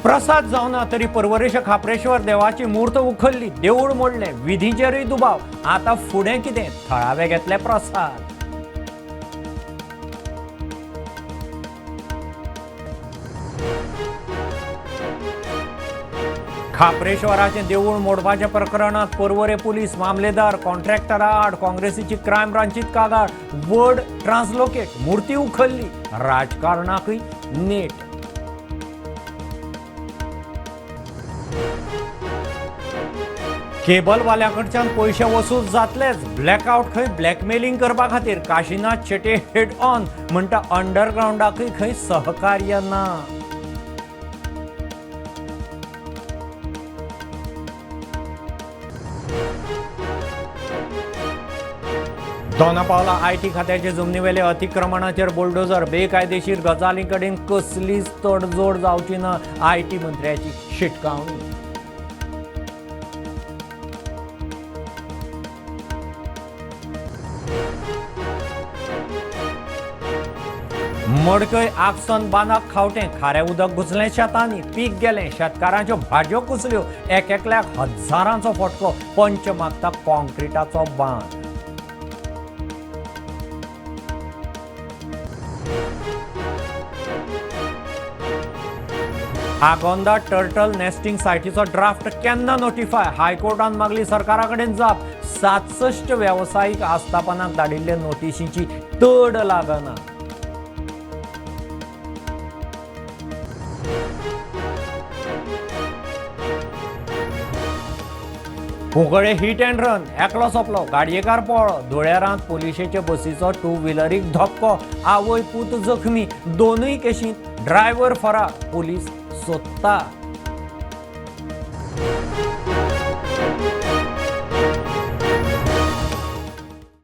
प्रसाद जावना तरी पर्वरेच्या खाप्रेश्वर देवाची मूर्त उखल्ली, देऊळ मोडलें, विधीचेरूय दुबाव. आतां फुडें कितें? थळावे घेतले प्रसाद. खाप्रेश्वराचें देवूळ मोडपाच्या प्रकरणात पर्वरे पुलीस मामलेदार कॉन्ट्रॅक्टरा आड काँग्रेसीची क्रायम ब्रांचीत कागाळ. वर्ड ट्रान्सलोकेट, मूर्ती उखल्ली, राजकारणाकय नेट. केबलवाल्याकडच्यान पयशे वसूल जातलेच, ब्लॅकआवट खंय ब्लॅकमेलिंग करपा खातीर. काशिनाथ शेट्ये हेड ऑन म्हणटा, अंडरग्रावंडाकय खंय सहकार्य ना. दोनापावला IT खात्याचे जमनीवेले अतिक्रमणाचेर बुलडोजर. बेकायदेशीर गजालीं कडेन कसलीच तडजोड जावची ना, IT मंत्र्याची शिटकावणी. मडकय आगसन बांदाक खावटें, खारें उदक घुसलें शेतांनी, पीक गेलें, शेतकारांच्यो भाजयो कुसल्यो, एक एकल्याक हजारांचो फटको. पंच मागता कॉन्क्रिटाचो बांद. आगोंदा टर्टल नेस्टिंग सायटीचो ड्राफ्ट केन्ना नोटिफाय? हायकोर्टान मागली सरकारा कडेन जाप. 67 वेवसायीक आस्थापनाक धाडिल्ले नोटिशीची तड लागना. कुंकळे हिट अँड रन, एकलो सोंपलो, गाडयेकार पळ्ळो. धुळेरांत पुलिशेचे बसीचो टू व्हिलरीक धपको, आवय पूत जखमी. दोनूय केशींत ड्रायव्हर फरार, पुलीस सोदता.